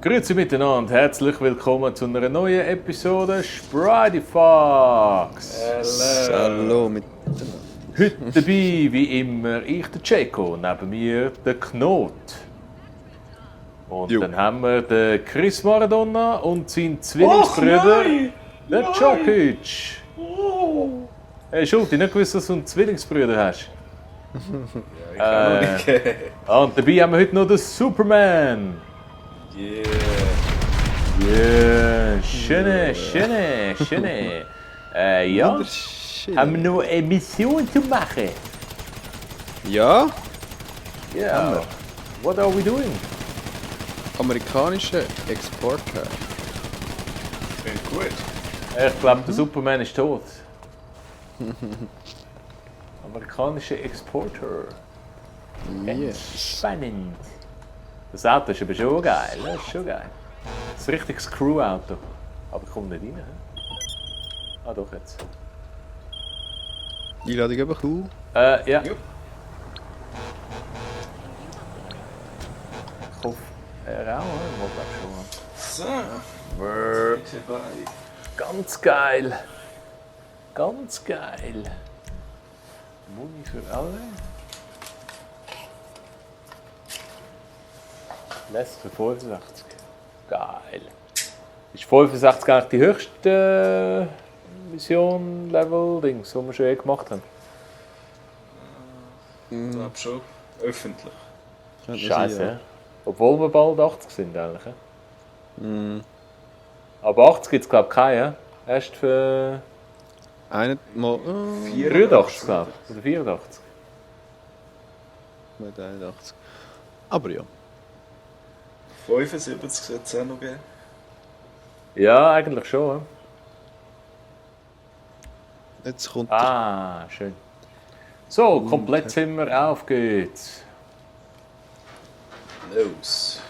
Grüezi miteinander, herzlich willkommen zu einer neuen Episode Sprite Fox. Hallo mit. Heute dabei, wie immer, ich, der Ceko, neben mir der Knot. Und Jo. dann haben wir den Chris Maradona und seinen Zwillingsbruder, der Djokic. Hey Schulti, nicht gewusst, dass du einen Zwillingsbruder hast? Und dabei haben wir heute noch den Superman. Ja, schöne. Ja, Wunderschön. haben wir noch eine Mission zu machen? Ja, Ja. What are we doing? amerikanische Exporter. Klingt gut. Ich glaube, der Superman ist tot. Amerikanische Exporter. Yes. Spannend. Das Auto ist aber schon geil. Das ist schon geil. Das ist ein richtiges Crew-Auto. Aber ich komme nicht rein. He? Ah, doch jetzt. Einladung eben cool. Ja. Jupp. Ich hoffe, er auch. Ich glaube schon. So, Brrr. ich dabei. Ganz geil. Ganz geil. Muni für alle. Lässt für 65. Geil. Ist 65 eigentlich die höchste Mission-Level-Dings, die wir schon gemacht haben? Ich glaube schon. Öffentlich. Scheiße, ja. Obwohl wir bald 80 sind eigentlich. Mm. Aber 80 gibt es glaube ich keinen. Erst für Einmal. 83 glaube ich. Oder 84. Mit 81. Aber ja. 75 sollte es auch noch geben. Ja, eigentlich schon. Jetzt kommt Ah, schön. So, komplett sind wir, auf geht's. Los.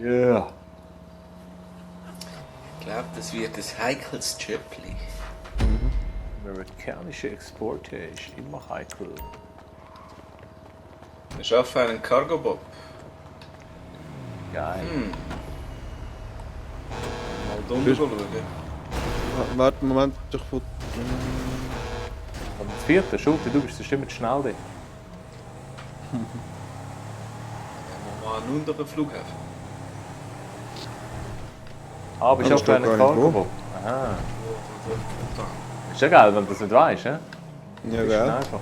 Ja. Ich glaube, das wird ein heikles Chöppli. Amerikanische Exporte ist immer heikel. Wir schaffen einen Cargo-Bob. Geil. Mal drunter schauen. Warte, Moment, ich will. Und das vierte, Schulte, du bist bestimmt schnell da. Mal einen unteren Flughafen. Ah, bist du das auch für steht einen gar nicht wo. Cargo. Aha. Ist ja geil, wenn du das nicht weißt, hä? Ja, Ist schon gell? einfach.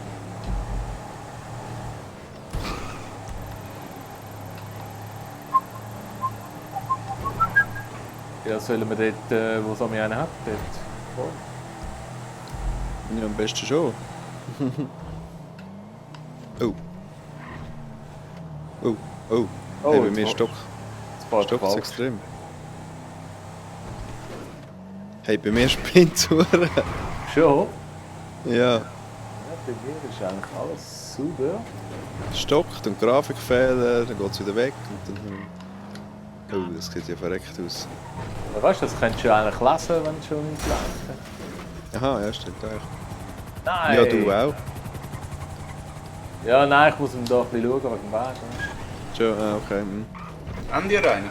Ja, sollen wir dort, wo es an mich einen hat, dort vor? Ja, am besten schon. Oh. Oh, oh. Oh, Hey, bei jetzt mir wo- stockt Jetzt fährt es es extrem. Hey, bei mir spinnt es hure. Schon? Ja, Ja, bei mir ist eigentlich alles super. es stockt und Grafikfehler, dann geht es wieder weg und dann. Oh, das sieht ja verreckt aus. Aber weißt du, das könntest du eigentlich lesen, wenn du schon nicht lässt. Aha, ja, stimmt eigentlich. Nein! Ja, du auch. Ja, nein, ich muss ihm da ein bisschen schauen wegen dem Weg. ne? Schon, okay. Haben die rein?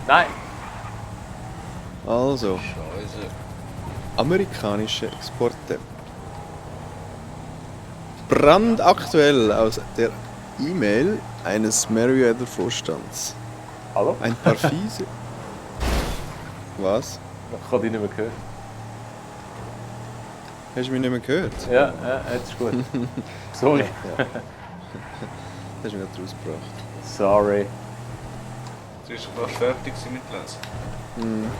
Nein! Also, Scheiße. amerikanische Exporte. Brandaktuell aus der E-Mail eines Meriwether-Vorstands. Hallo? Ein paar fiese... Was? Ich habe dich nicht mehr gehört. Hast du mich nicht mehr gehört? Ja, jetzt ist gut. Sorry. Ja. Hast du mich gerade rausgebracht. Sorry. Du bist fast fertig mit Lesen. Nein,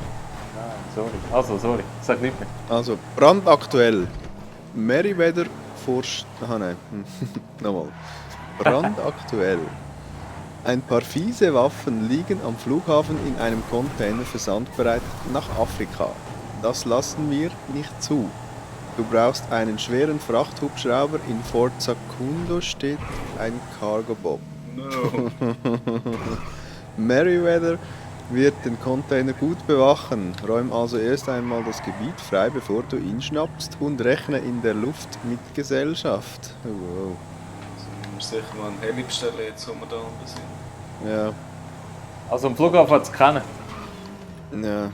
sorry. Also, sorry. Sag nicht mehr. Also, brandaktuell. Meriwether Vorstand... Aha, nein. Nochmal. Brandaktuell. Ein paar fiese Waffen liegen am Flughafen in einem Container versandbereit nach Afrika. Das lassen wir nicht zu. Du brauchst einen schweren Frachthubschrauber. In Fort Sacundo steht ein Cargo-Bob. No. Meriwether wird den Container gut bewachen. Räum also erst einmal das Gebiet frei, bevor du ihn schnappst und rechne in der Luft mit Gesellschaft. Wow. Musst sicher mal einen Heli bestellen, jetzt wo wir da unten sind. Ja. Also am Flughafen hat es keinen. Ja. Ja,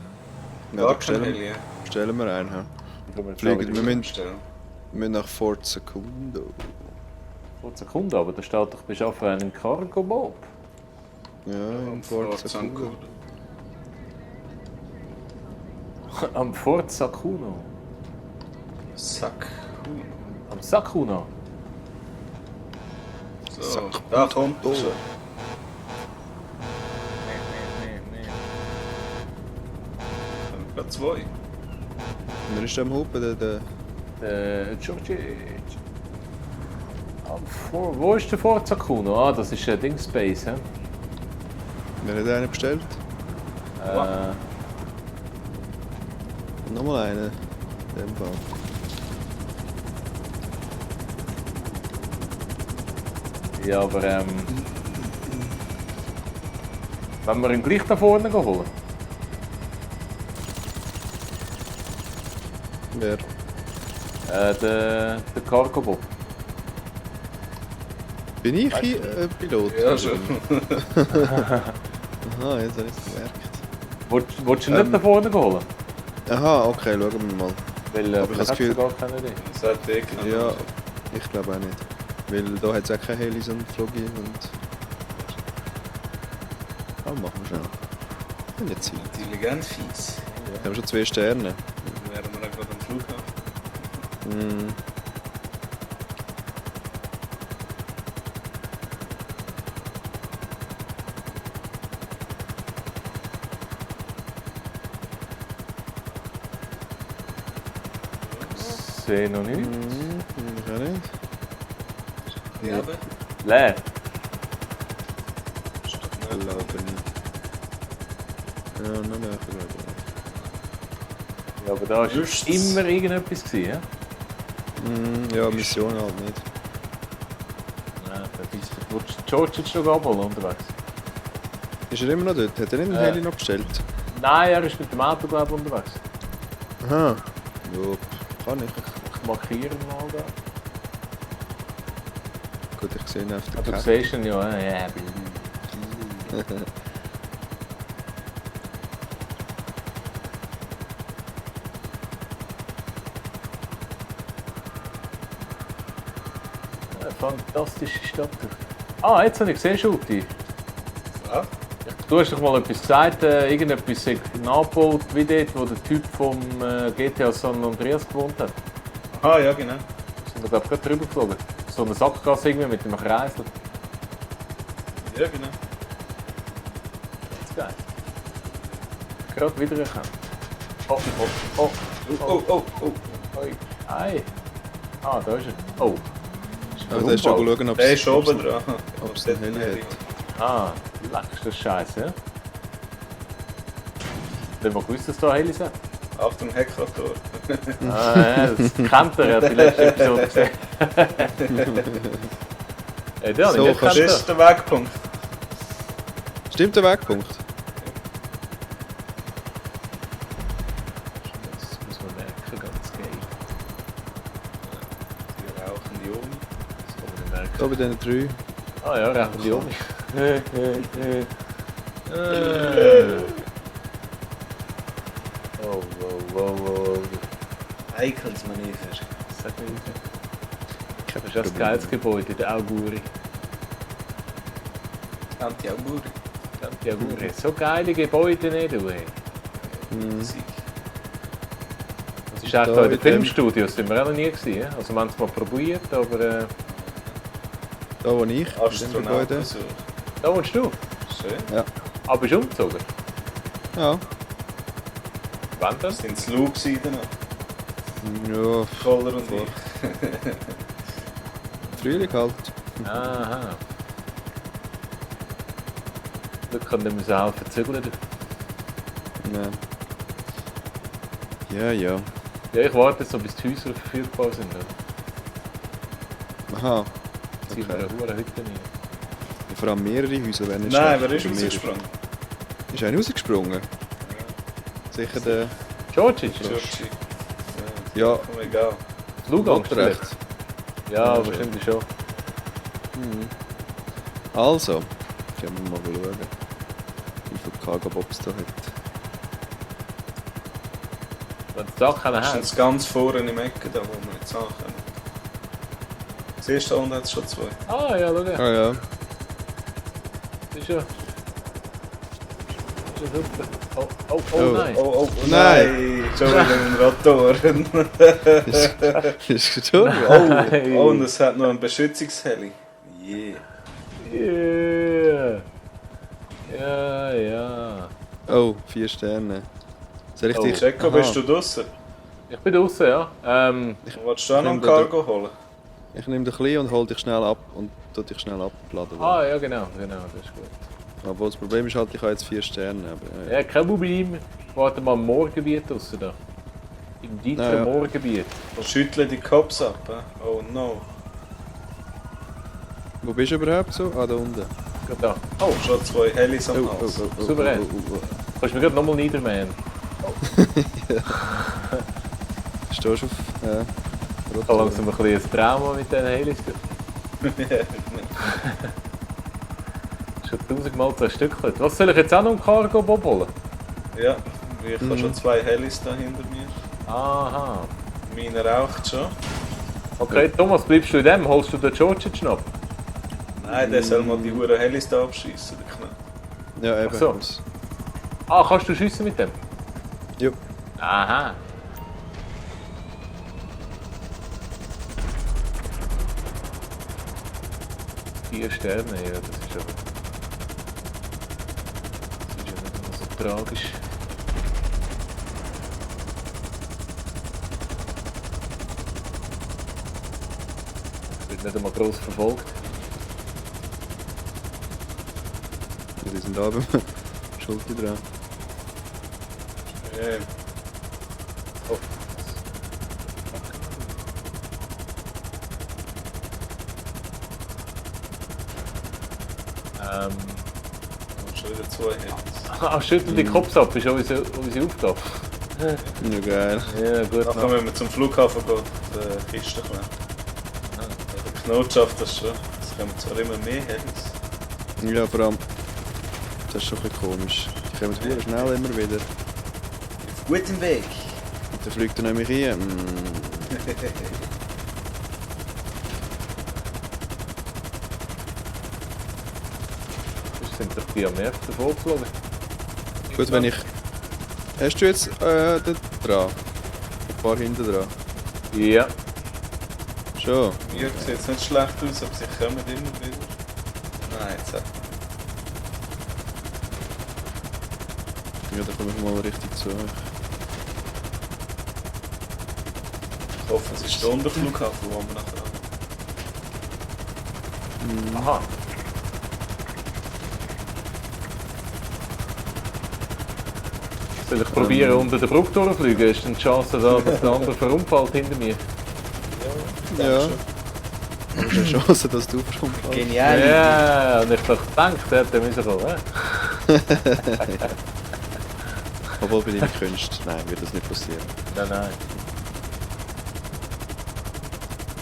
Gar da kein bestellen, Heli, ja. bestellen wir einen. Ja. Fliegen Wir müssen Bestellen. nach Fort Secundo. 4 Sekunden, aber da steht doch beschaffen einen Cargo Bob. Ja, in Fort Fort Secundo. Sankudo. Am Fort Sakuno. Sack. Am Sakuno. So, Sack. da kommt er Oh. schon. Gerade zwei. Wer ist da am Hupen? Der Georgic. Wo ist der Fort Sakuno? Ah, das ist ein Dingspace, hä? Wer hat einen bestellt? Nochmal einen. In dem Fall. Ja, aber wenn wir ihn gleich da vorne holen? Wer? Der Cargo Bob. Bin ich hier Pilot? Ja, schon. Aha, jetzt habe ich es gemerkt. Willst du ihn nicht da vorne holen? Aha, okay, schauen wir mal. Weil Aber ich vielleicht habe das hat es Gefühl- gar keine Idee. Das hat eh genommen. Ja, ich glaube auch nicht. Weil da hat es auch keine Helis und Flogi und... Ah, machen wir schnell. Und jetzt Zeit. Intelligent fies. Wir haben schon 2 Sterne. Dann wären wir auch gerade am Flughafen. Mm. Sehe noch nicht. Ich auch nicht. Ja, aber. Leer. Stopp Ich nicht. glaube nicht. Ja, noch näher, glaube Ja, aber da war Just. immer irgendetwas gewesen, ja? ich. Ja, Mission halt nicht. Ja, willst du George jetzt schon abholen unterwegs? Ist er immer noch dort? Hat er nicht einen Heli noch bestellt? Nein, er ist mit dem Auto, glaube ich, unterwegs. Aha. Ja, kann ich. Ich markiere ihn mal da. Gut, ich sehe ihn auf der Ah, du Karte. siehst ihn ja, ja. Eine fantastische Stadt. Ah, jetzt habe ich gesehen, Schuti. Ja? Du hast doch mal etwas gesagt, irgendetwas nachgebaut, wie dort, wo der Typ vom GTA San Andreas gewohnt hat. Ah, ja, genau. Sind wir, glaube ich, gerade drüber geflogen. So eine Sackgasse irgendwie mit einem Kreisel. Ja, genau. Das ist geil. Gerade wieder erkannt. Oh, oh, oh. Oh, oh, oh. Oi. Ei. Ah, da ist er. Oh. Also, der ist schon schauen, ob Der ist oben dran. ob es einen Heli hat. Ah, leck, ist das scheiße, ja? Wenn wir gewusst, dass da Helis hat. Achtung, Heckrator. Ah, ja, das kennt er, er hat die letzte Episode gesehen. Ey, der hat So, ihn nicht Das kennt. ist der Wegpunkt. Stimmt der Wegpunkt? Das muss man merken, ganz geil. Die rauchen die um. Das kann man nicht merken. Da bei diesen 3. Ah ja, rechnen die um. Oh, wow, wow, wow. Eikels Manöver. Sag mir bitte. Das ist das geiles Gebäude, der Auguri. Anti-Auguri. Die Auguri. So geile Gebäude nicht, du. Ey. Musik. Das ist echt Da in den in dem- Filmstudios, sind wir auch noch nie gewesen. Ja? Also wir haben es mal probiert, aber Da wo ich, in dem Astronauten Gebäude. so. da wohnst du. Schön. Ja. Aber bist du umgezogen? Ja. Wann denn? Sind es Lou gewesen danach? Ja, Koller und Vor- ich. Frühling halt. Aha. Da kann dem müssen helfen zügeln. Nein. Ja, ja. Ja, ich warte jetzt, noch, bis die Häuser verfügbar sind. Oder? Aha. Ziehen wir Okay. eine hohe Hütte rein. Vor allem mehrere Häuser werden nicht Nein, schlecht. wer ist Oder mehrere. rausgesprungen? Ist einer rausgesprungen? Sicher der Georgic? Georgie. Ja. Komm, egal. Flugangst Recht. vielleicht? Ja, Ja, wahrscheinlich schon. Also, gehen wir mal schauen, wie viele Cargo-Bobs da hat. Wenn die Sachen Das ist haben. jetzt ganz vorne im Ecke, da wo wir jetzt ankommen. Siehst du, da unten hat es schon 2. Ah ja, schau. Ah ja. Ist ja. Ist ja super. Oh, oh, oh, Oh. nein. Oh, Nein. Schon wieder ein Rotoren. Ist gestorben? Nein. Oh, und es hat noch einen Beschützungsheli. Yeah. Yeah. Ja, ja. Oh, 4 Sterne. Soll ich Oh. dich... Checo, Aha. bist du draußen? Ich bin draußen, ja. Willst du auch noch einen nehme Cargo holen? Ich nehme dich ein bisschen und hol dich schnell ab und tu dich schnell abladen. Ah, ja, genau, das ist gut. Aber das Problem ist halt, ich habe jetzt 4 Sterne. Aber, Ja, kein Problem. Warte mal im Moorgebiet draußen da. Im Dieter Ja, ja. Moorgebiet. Schüttle die Cops ab. Oh no. Wo bist du überhaupt so? Ah, da unten. Gerade da. Oh, Schon 2 Helis am Hals. Souverän. Kannst du mir gerade nochmal niedermähen? Stehst du auf... Ich habe langsam ein bisschen ein Trauma mit diesen Helis. Schon 1000-mal 2 Stück. Was soll ich jetzt auch noch im Cargo-Bob holen? Ja, ich habe schon 2 Helis da hinter mir. Aha. Meine raucht schon. Okay, Thomas, bleibst du in dem? Holst du den George jetzt noch ab? Nein, der soll mal die Huren Helis da abschießen, der Knopf. Ja, eben. Ach so. Ah, kannst du schiessen mit dem? Ja. Aha. Vier Sterne, ja, das ist aber... Das ist ja nicht immer so tragisch. Es wird nicht einmal gross verfolgt. Die sind da beim Schulter dran. Ja, Oh. und schon wieder 2 Helis. Ah, schüttel die Kopf ab, ist unsere Aufgabe. Ja, geil. Ja, gut. Nachher müssen wir zum Flughafen gehen, die Kiste klauen. Der Knot schafft das schon. Es kommen zwar immer mehr Helis. Ja, vor allem... Das ist schon ein bisschen komisch. Die kommen sehr schnell immer wieder. Auf gutem Weg. Und dann fliegt er nämlich rein. Das sind doch die am Märkten davor geflogen. Gut, wenn ich... Hast du jetzt dort dran? Ein paar hinten dran? Ja. Schon? Hier sieht es nicht schlecht aus, aber sie kommen immer wieder. Nein, jetzt hat Ja, da komme ich mal richtig zu euch. ich hoffe, es ist der Unterflughafen, wo wir nachher haben. Aha. Soll ich probieren, unter der Brücke durchzufliegen? Ist dann die Chance da, dass der andere verunfallt hinter mir? Ja. Aber es ist eine Chance, dass du verunfallst. Genial. Ja, und ich dachte, der hätte müssen kommen. Obwohl bei deiner Kunst, nein, wird das nicht passieren. Nein, nein.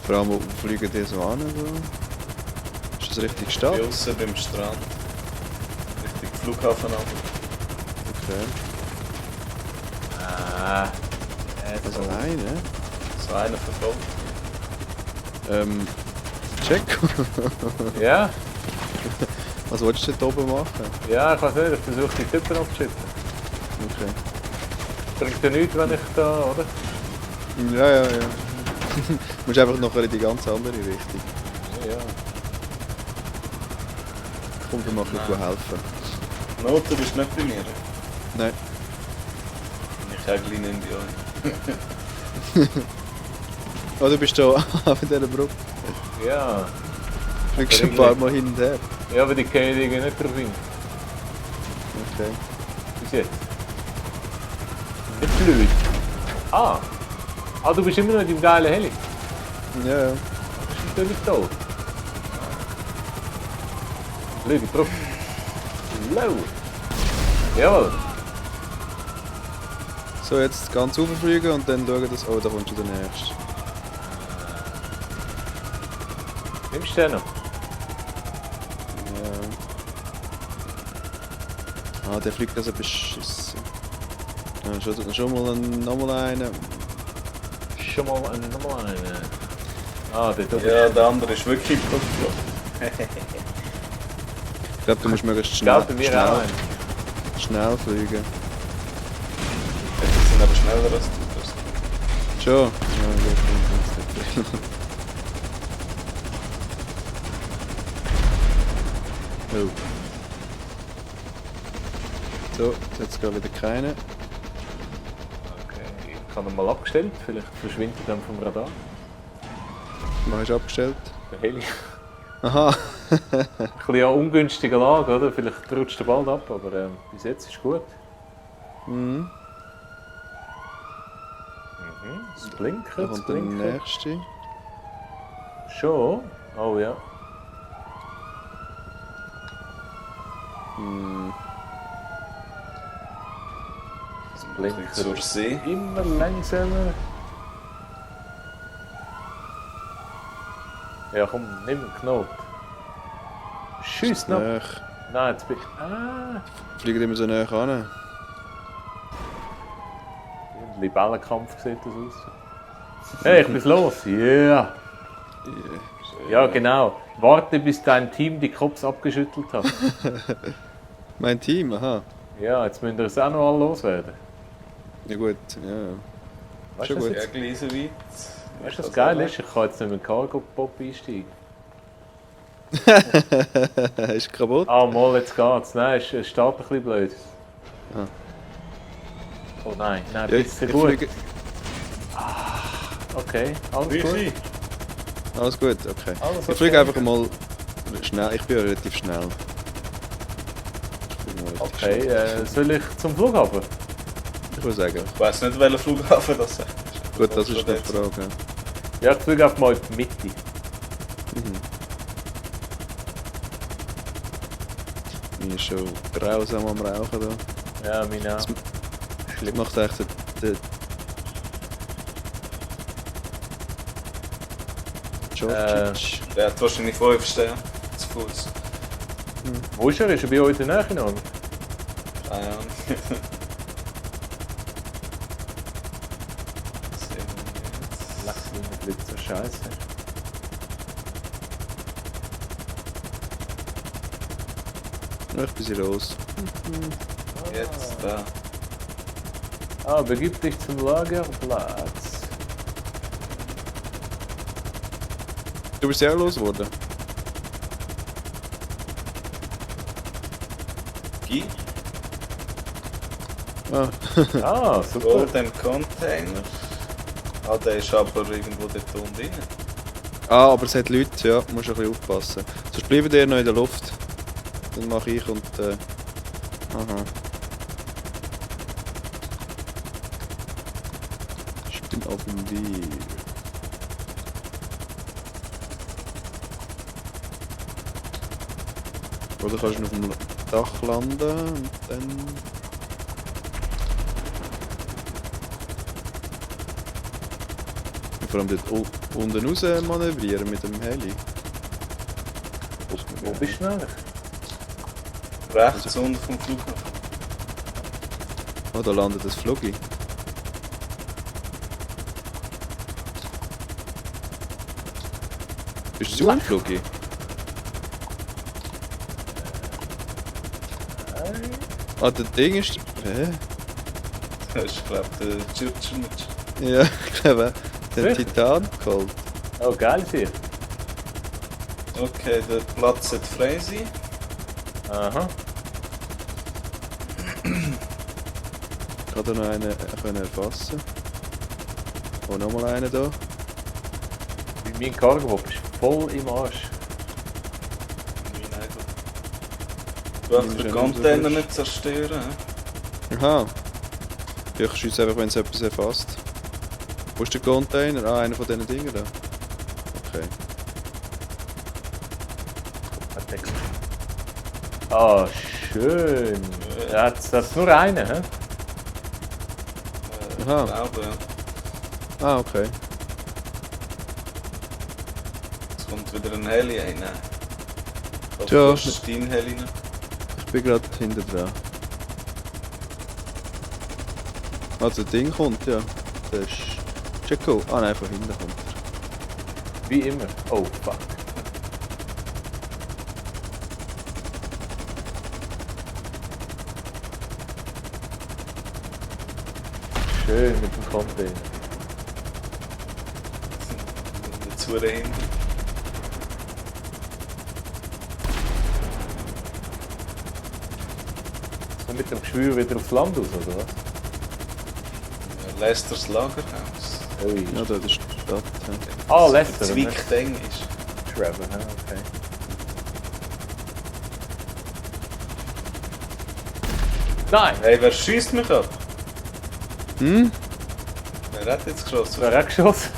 Vor allem, wo fliegen die so an? So? Ist das richtig Stadt? Hier aussen beim Strand. Richtig Flughafen ab. Okay. Ah. Das allein, ne? So einer verfolgt. Check. Ja? Was wolltest du dort oben machen? Ja, ich weiß nicht, ich versuche die Typen abzuschützen. Okay. Bringt ja nichts, wenn ich da, oder? Ja. Du musst einfach nachher in die ganz andere Richtung. Ja. Komm, dann mach ich helfen. Not, du bist nicht bei mir. Nein. Ich habe kleinen Indianer. Oh, du bist da auf dieser Brücke. Ja. Fliegst ein paar Mal hin und her. Ja, aber die gehen irgendwie nicht drauf hin. Okay. Bis jetzt. Nicht blöd. Ah, du bist immer noch in deinem geilen Heli. Ja. Das ist natürlich toll. Blöde drauf. Low. Jawohl. So, jetzt ganz rauffliegen und dann schauen, dass... Oh, da kommt schon der nächste. Nimmst du den noch? Ja. Ah, der fliegt also beschissen. Ja, schon mal nochmal einen. Schon mal nochmal eine. Ah, der tut Ja, der andere ist wirklich gut. Ich glaube, du musst möglichst schnell, Gell, bei mir auch einen. schnell fliegen. Die sind aber schneller als du. Schon? Ja, gut. Oh. So, jetzt geht wieder keine. Okay, ich habe ihn mal abgestellt. Vielleicht verschwindet er dann vom Radar. Was hast du abgestellt? Der Heli. Aha. Ein bisschen eine ungünstige Lage, oder? Vielleicht rutscht er bald ab, aber bis jetzt ist gut. Mhm. Es Da blinkt, es kommt der blinkt. nächste. Schon? Oh ja. Hm. Es Ein blinkt bisschen zur See. immer langsamer. Ja komm, nimm den Knopf. Schieß noch! Näher. Nein, jetzt bin ich... Ah! Fliegen immer so näher an. Ein Libellenkampf sieht das aus. Hey, ich bin's los! Yeah! Ja, genau. Warte, bis dein Team die Cops abgeschüttelt hat. Mein Team, aha. Ja, jetzt müssen wir es auch noch alle loswerden. Ja gut, ja. Weißt du, Schon was gut. jetzt- Ja, gleich so weit. weißt du, was geil ist? Ich kann jetzt nicht mit dem Cargo-Pop einsteigen. Ist kaputt? Ah, mal, jetzt geht's. Nein, es steht ein bisschen blöd. Ah. Oh nein, nein, Ja, bisschen gut. fliege- Okay, alles Wie gut. viel? Alles gut, okay. Alles Ich fliege okay. einfach mal schnell. Ich bin ja relativ schnell. Ich fliege mal relativ Okay, schnell. soll ich zum Flughafen? Ich würde sagen. Ich weiss nicht, welcher Flughafen das ist. Gut, das ist eine Frage. Ja, ich fliege einfach mal in die Mitte. Ich bin schon grausam am Rauchen da. Ja, meine auch. Das Schlimm. macht echt der Jovic. Der hat wahrscheinlich 5 Sterne zu Fuß. Wo ist er? Ist er bei euch in der Nähe noch? Keine Ahnung. Sehen wir Lass mich Blitzer, scheiße. Ja, ich bin sie los. jetzt. Jetzt da. Ah, begib dich zum Lagerplatz. Du bist ja auch los geworden. Guy? Ah, Ah, super. Golden Container. Ah, der ist aber irgendwo dort unten drin. ah, aber es hat Leute, ja, musst ein bisschen aufpassen. Sonst bleiben die noch in der Luft. Dann mache ich und aha. Ich bin auf dem Weg. Oder kannst du auf dem Dach landen und dann. Und vor allem dort unten raus manövrieren mit dem Heli. Wo bist du eigentlich? Rechts unten vom Flughafen. Oh, da landet das Fluggi. Bist du ein Fluggi? Ah, das Ding ist. Hä? Das ist, glaube ich, der Churchill. Ja, ich glaube, den Wirklich? Titan geholt. Oh, geil hier. Okay, der Platz sollte frei sein. Aha. Ich kann da noch einen können erfassen. Oh, nochmal einen da. Mein Cargo ist voll im Arsch. Du darfst Meine den ist Container ja nicht zerstören. hä? Aha. Ja, ich schieße einfach, wenn es etwas erfasst. Wo ist der Container? Ah, einer von diesen Dingen da. Okay. Ah, schön. Ja, hat's nur einen, hä? Aha. Ich glaube, ja. Ah, okay. Jetzt kommt wieder ein Heli rein. Tja. Auf Steinhell rein. Ich bin gerade hinten dran. Also, das Ding kommt, ja. Das ist... Jacko. Ah nein, von hinten kommt er. Wie immer. Oh, fuck. Schön mit dem Container. Nicht zu dahinter. So mit dem Geschwür wieder aufs Land aus, oder was? Ja, Leicesters Lagerhaus. Ui. Ja, da ist die Stadt. Ja. Ah, Leicester. ne? Zwickdeng ist. Trevor, ja, okay. Nein! Hey, wer schießt mich ab? Hm? Wer hat jetzt geschossen? Wer hat geschossen?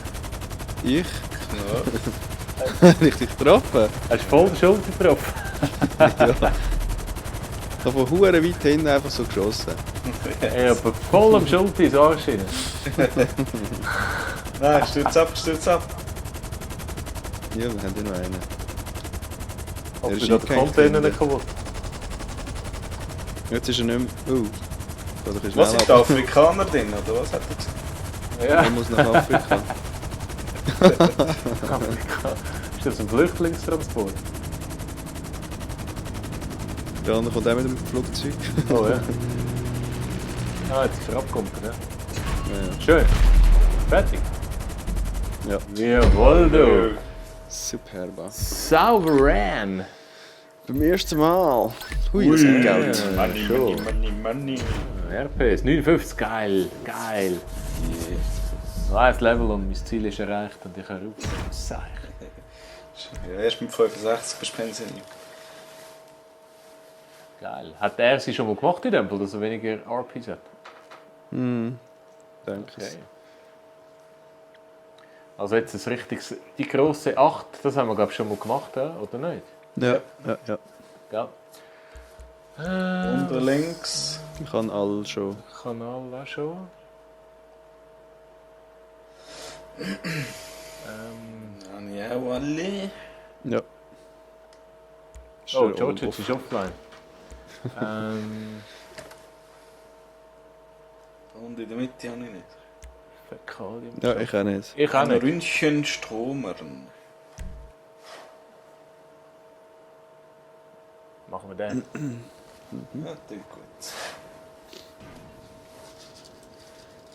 Ich? Ja. Richtig getroffen? Hast du voll die Schulter getroffen? Ja. Ich habe von hure weit hinten einfach so geschossen. Ich habe voll am Schulter ins Arsch rein. Nein, stürz ab, stürz ab. Ja, wir haben ja noch einen. Ob Er du ist da den eingehängt Container hinten. nicht kaputt? Jetzt ist er nicht mehr... Oh. Geht ein bisschen Was schnell sind die ab. Afrikaner drin, oder was hat er gesagt? Ja, Er muss nach Afrika. Afrika. Ist das ein Flüchtlingstransport? Der andere kommt auch mit dem Flugzeug. Oh ja. Ah, jetzt ist er abgekommen, ne? Ja, Schön. Fertig. ja. Jawohl, du. Superba. Souverän. Beim ersten Mal. Hui, das ist Geld. Ja, Money, schon. money, money, money. RPS 59, geil. Geil. Noch ein Level und mein Ziel ist erreicht und ich höre auf. Seich. Ja, erst mit 65 bist du pensioniert. Geil. Hat er sie schon mal gemacht in dem Fall, dass er weniger RPs hat? Hm. Danke. Okay. Also jetzt ein richtiges, die grosse 8, das haben wir glaube ich schon mal gemacht, ja? Oder nicht? Ja, ja, ja. Ja. Unten links. Ich kann alle schon. Kanal auch schon. Habe ich auch alle. Ja. Oh, George ist offline. Und in der Mitte habe ich nicht. Fäkalium. Ja, ich auch nicht. Ich auch nicht. Röntgenstromern. Machen wir den. Ja, das ist gut.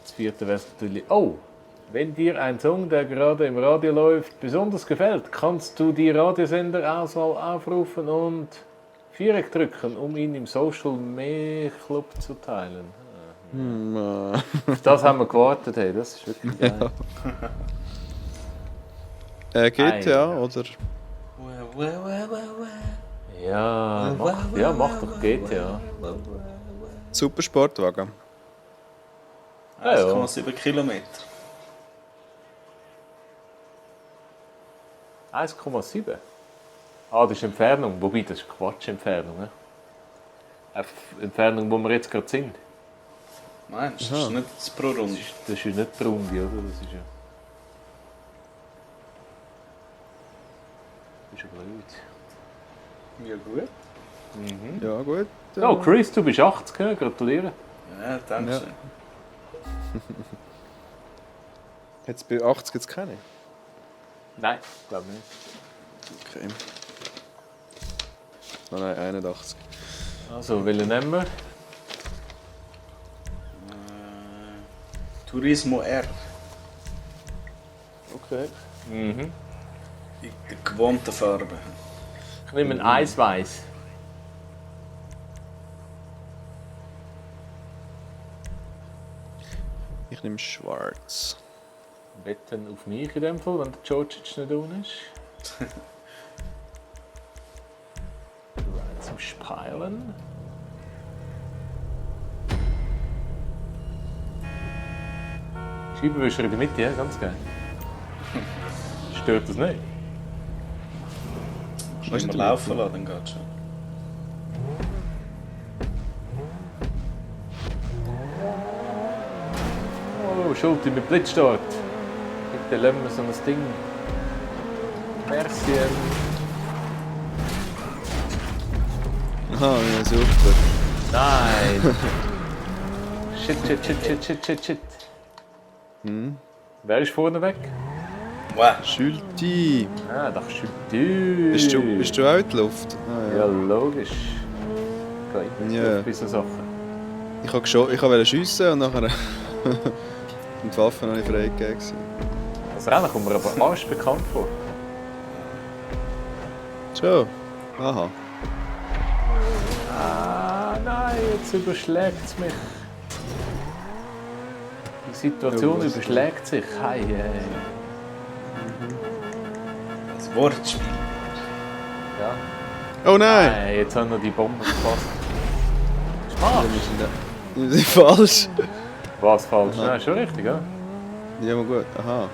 Das vierte wäre natürlich... Oh! Wenn dir ein Song, der gerade im Radio läuft, besonders gefällt, kannst du die Radiosenderauswahl aufrufen und Viereck drücken, um ihn im Social Media Club zu teilen. Auf das haben wir gewartet, hey. Das ist wirklich geil. GTA oder? Ja, mach doch GTA. Supersportwagen. Ja, ja. 1,7 Kilometer. 1,7. Ah, das ist Entfernung. Wobei, das ist Quatsch-Entfernung. Ne? Entfernung, wo wir jetzt gerade sind. Meinst du, das ist nicht das pro Runde? Das ist ja nicht die Runde, oder? Das ist ja blöd. Ja gut. Ja, gut. Oh, Chris, du bist 80, ja? Gratuliere. Ja, danke Ja. schön. Jetzt bei 80 jetzt keine? Nein, glaube nicht. Okay. Oh nein, 81. Also, welchen nehmen wir? Turismo R. Okay. Mhm. In der gewohnten Farbe. Ich nehme einen Eisweiß. Ich nehme schwarz. Wetten auf mich in dem Fall, wenn der Georgic nicht unten ist. Bereit zum Spielen. Scheibenwischer in der Mitte, ja, ganz geil. Stört das nicht? Wenn wir laufen lassen, dann geht schon. Oh, Schulte mit Blitzstart. Bitte lassen wir so ein Ding. Merci. Aha, ja, super. Nein! Shit. Wer ist vorne weg? Wow. Ah, Schulti. das ist du. Bist du auch in der Luft? Ah, Ja, logisch. Okay, Ja. bei so Sachen. Ich wollte schiessen und nachher... und die Waffe noch nicht freigegeben. Das Rennen kommt mir aber arsch bekannt vor. Schon? Aha. Ah, nein, jetzt überschlägt es mich. Die Situation Ja, überschlägt sich. Hey. Das Wortspiel. Ja. Oh nein! Nein, jetzt haben wir die Bombe gefasst. Wir sind falsch. Was falsch? Aha. Nein, schon richtig, ja? Ja, mal gut. Aha.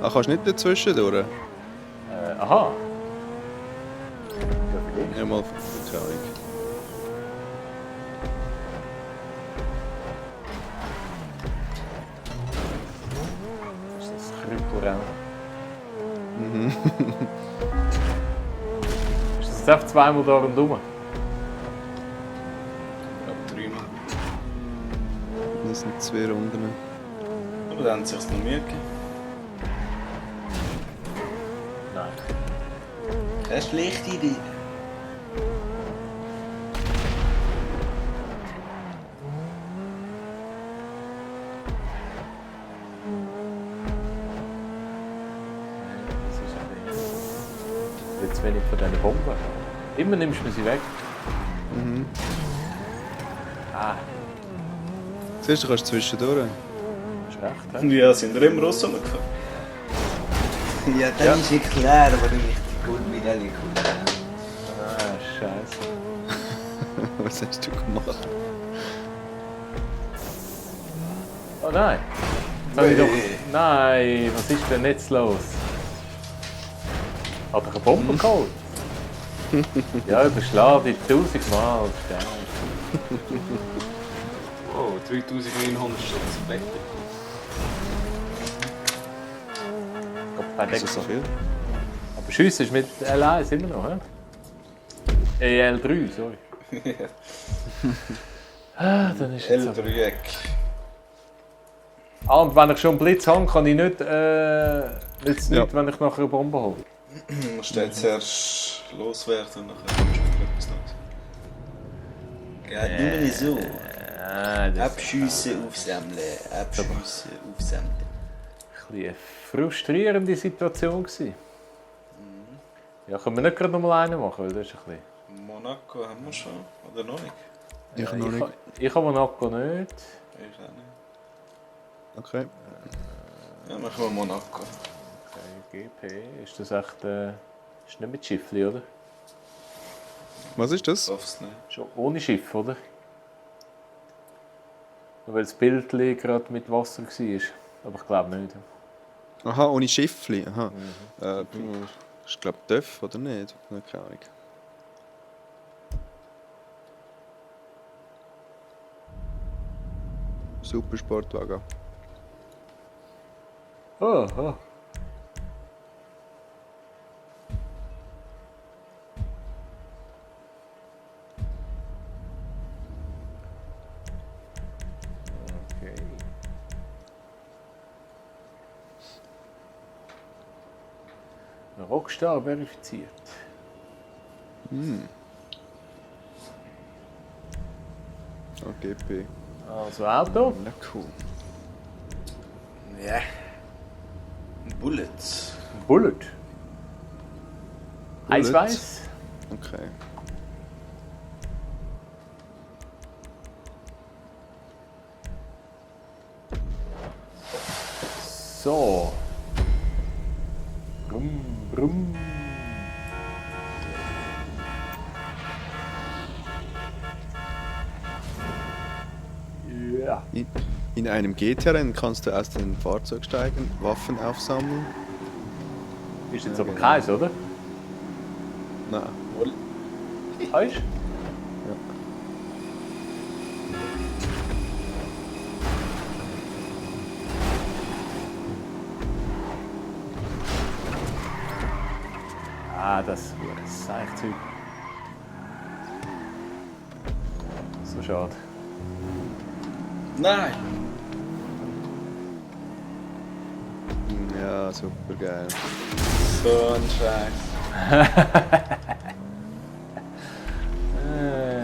Ah, kannst du nicht dazwischen durch? Aha. Ja, vielleicht. Ja, mal. Keine Ahnung. Das ist das Krüppelrennen. Ist das jetzt einfach zweimal da rundherum? Ich glaube 3 Mal. Das sind 2 Runden. Aber dann haben sie sich noch Mühe gegeben. Nein. Keine schlechte Idee. Das ist ein bisschen... Jetzt wenig von diesen Bomben. Immer nimmst du sie weg. Ah, Siehst du, kannst zwischendurch. hast recht, hä? Ja, sind wir immer raus rumgefahren. Ja, dann ist ja klar, warum ich die Goldmedaille geholt habe. Ah, scheiße. Was hast du gemacht? Oh nein! Jetzt habe ich doch... Nein, was ist denn jetzt los? Hat er eine Bombe geholt? Ja, überschlage dich 1000 Mal. Oh, 3900 Stutz Blätter. Ist das so viel? Aber Schiessen ist mit L1 immer noch, hä? L3, sorry. Ah, dann ist es so. L-Dreieck. Ah, und wenn ich schon einen Blitz habe, kann ich nicht... nützt Ja. nicht, wenn ich nachher eine Bombe hole. Du musst jetzt erst loswerden und nachher kommst du auf etwas Neues. Ja, nur so. Ah, das Abschüsse aufsammeln, Abschüsse aufsammeln. war eine frustrierende Situation gewesen. Ja, können wir nicht gerade noch mal einen machen, weil das ist ein bisschen... Monaco haben wir schon, oder noch nicht? Ich noch nicht. Ich habe Monaco nicht. Ich auch nicht. Okay. Ja, machen wir Monaco. Okay, GP, ist das echt... ist nicht mit Schiffli, oder? Was ist das? Ich hoffe es nicht. Schon ohne Schiff, oder? Nur weil das Bild gerade mit Wasser war. Aber ich glaube nicht. Aha, ohne Schiffli. Aha. Ich glaube, TÜV oder nicht? Keine Ahnung. Super Sportwagen. Oh. Okay. Rockstar verifiziert. GP. Also Auto. Na cool. Ja. Bullet. Bullet. Bullet. Eisweiß. Okay. So. Brumm. Ja. In einem GT-Rennen kannst du aus dem Fahrzeug steigen, Waffen aufsammeln. Ist jetzt aber keins, oder? Nein. Weißt du? Ah, das Seichzeug. So schade. Nein! Ja, super geil. So ein Scheiß.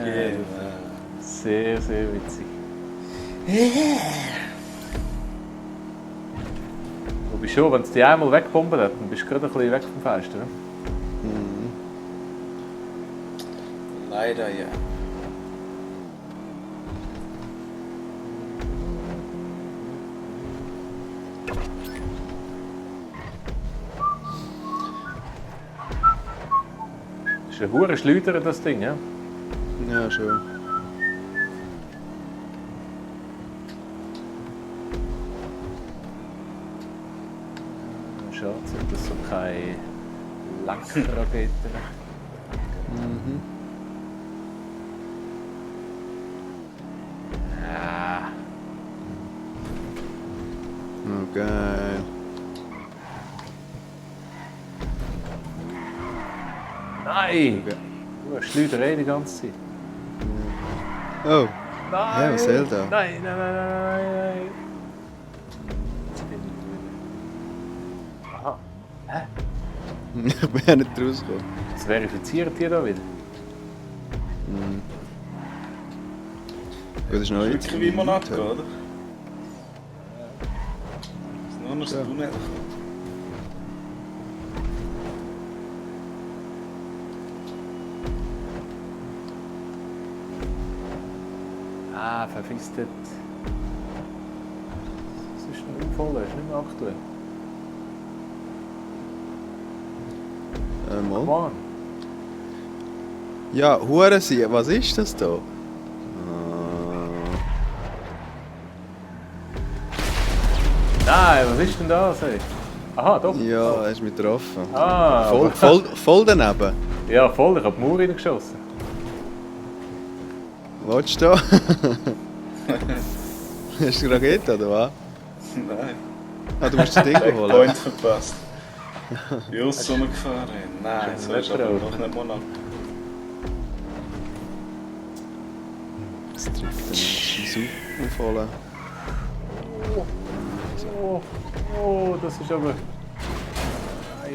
Genau. Sehr, sehr witzig. Wobei schon, wenn es dich einmal wegbomben hat, dann bist du gerade ein bisschen weg vom Fenster. Ne? Leider ja. Das ist ein hure Schleuder, das Ding, ja? Ja, schon. Schade, sind das so keine Lackraketen. Ja. Oh, geil. Nein! Du schleudern die ganze Zeit. Oh, Nein! ja, Zelda. Nein, nein, nein, nein, nein! Jetzt bin ich wieder. Aha. Ich bin ja nicht rausgekommen. Was verifiziert ihr da wieder? Gut, das ist noch jetzt. Wirklich wie man abgeht, oder? Ist nur noch das Tunnel. Ah, verfistet. Das ist ein Unfall, das ist nicht mehr aktuell. Mal. Come on. Ja, Hurensie, was ist das da? Nein, was ist denn da? Sag ich? Aha, doch. Ja, er ist mich getroffen. Ah, Voll daneben. ja, voll, ich habe die Mauer reingeschossen. Wolltest du da? Hast du Rakete oder was? Nein. Ah, du musst das Ding holen. Point verpasst. Just rumgefahren. Nein, so ist aber noch nicht Monat. Das trifft den Super voll. Oh, oh, das ist aber... Ei,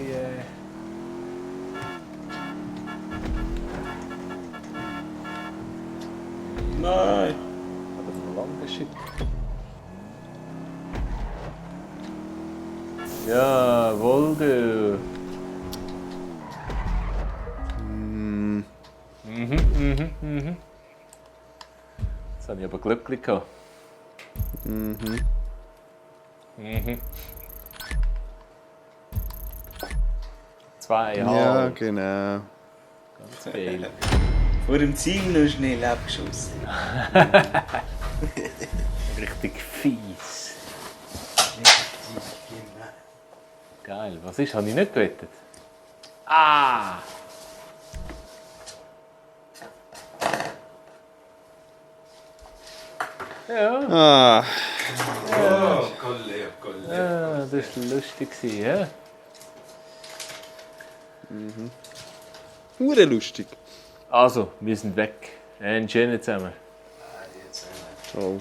Nein! aber noch lange geschickt. Jawohl, du. Jetzt habe ich aber Glück gehabt. Zweieinhalb. Ja, genau. Ganz viel. Vor dem Ziel noch schnell abgeschossen. Richtig fies. Geil. Was ist? Habe ich nicht gewettet? Ah! Ja, Ah, Oh, Kolle, Kolle. ja, das war lustig, ja? nur lustig. Also, wir sind weg. Einen schönen zusammen. Ciao.